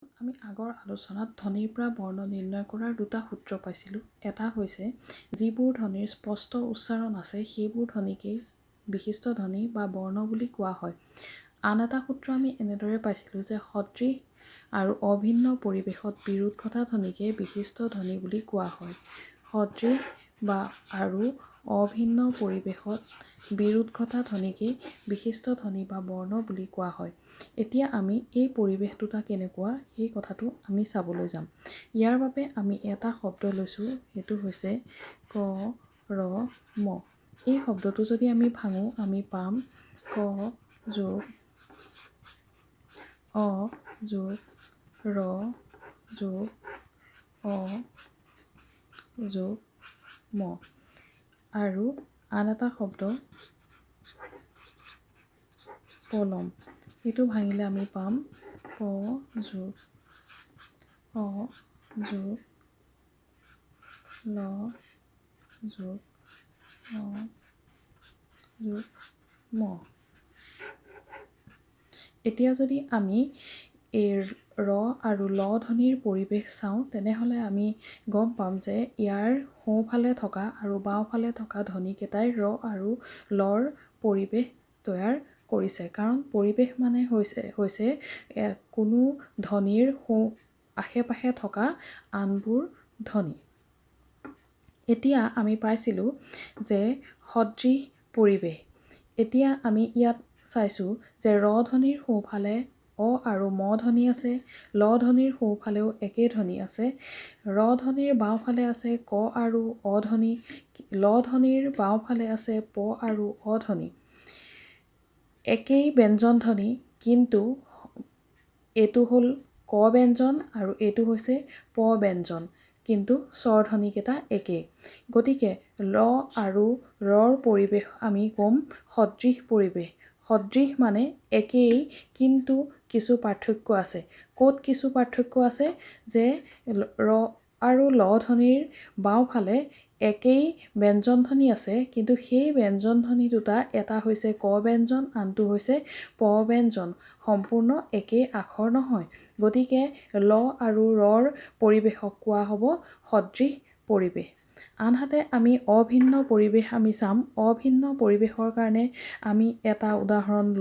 আমি আগৰ আলোচনাত ধ্বনিৰ পৰা বৰ্ণ নিৰ্ণয় কৰাৰ দুটা সূত্ৰ পাইছিলোঁ। এটা হৈছে যিবোৰ ধ্বনিৰ স্পষ্ট উচ্চাৰণ আছে সেইবোৰ ধ্বনিকেই বিশিষ্ট ধ্বনি বা বৰ্ণ বুলি কোৱা হয়। আন এটা সূত্ৰ আমি এনেদৰে পাইছিলোঁ যে সদৃশ আৰু অভিন্ন পৰিৱেশত বিৰোধ ঘটা ধ্বনিকে বিশিষ্ট ধ্বনি বুলি কোৱা হয়। সদৃশ বা আৰু অভিন্ন পৰিৱেশত বিৰোধ ঘটা ধ্বনিকেই বিশিষ্ট ধ্বনি বা বৰ্ণ বুলি কোৱা হয়। এতিয়া আমি এই পৰিৱেশ দুটা কেনেকুৱা সেই কথাটো আমি চাবলৈ যাম। ইয়াৰ বাবে আমি এটা শব্দ লৈছোঁ, সেইটো হৈছে ক ৰ ম। এই শব্দটো যদি আমি ভাঙোঁ আমি পাম ক যোগ অ যোগ ৰ যোগ অ যোগ ম। আৰু আন এটা শব্দ পলম, এইটো ভাঙিলে আমি পাম প যোগ অ যোগ ল যোগ অ যোগ ম। এতিয়া যদি আমি এই ৰ আৰু ল ধ্বনিৰ পৰিৱেশ চাওঁ তেনেহ'লে আমি গম পাম যে ইয়াৰ সোঁফালে থকা আৰু বাওঁফালে থকা ধ্বনিকেইটাই ৰ আৰু লৰ পৰিৱেশ তৈয়াৰ কৰিছে। কাৰণ পৰিৱেশ মানে হৈছে কোনো ধ্বনিৰ সোঁ আশে পাশে থকা আনবোৰ ধ্বনি। এতিয়া আমি পাইছিলোঁ যে সদৃশ পৰিৱেশ। এতিয়া আমি ইয়াত চাইছোঁ যে ৰ ধ্বনিৰ সোঁফালে অ আৰু ম ধ্বনি আছে, ল ধ্বনিৰ সোঁফালেও একেই ধ্বনি আছে, ৰ ধ্বনিৰ বাওঁফালে আছে ক আৰু অ ধ্বনি, ল ধ্বনিৰ বাওঁফালে আছে প আৰু অ ধ্বনি। একেই ব্যঞ্জন ধ্বনি, কিন্তু এইটো হ'ল ক ব্যঞ্জন আৰু এইটো হৈছে প ব্যঞ্জন, কিন্তু স্বৰ ধ্বনিকেইটা একেই। গতিকে ল আৰু ৰৰ পৰিৱেশ আমি ক'ম সদৃশ পৰিৱেশ। সদৃশ মানে একেই, কিন্তু কিছু পাৰ্থক্য আছে। ক'ত কিছু পাৰ্থক্য আছে যে ৰ আৰু ল ধ্বনিৰ বাওঁফালে একেই ব্যঞ্জন ধ্বনি আছে, কিন্তু সেই ব্যঞ্জন ধ্বনি দুটা, এটা হৈছে ক ব্যঞ্জন, আনটো হৈছে প ব্যঞ্জন, সম্পূৰ্ণ একেই আখৰ নহয়। গতিকে ল আৰু ৰৰ পৰিৱেশক কোৱা হ'ব সদৃশ পৰিৱেশ। আনহাতে আমি অভিন্ন পৰিৱেশ আমি চাম। অভিন্ন পৰিৱেশৰ কাৰণে আমি এটা উদাহৰণ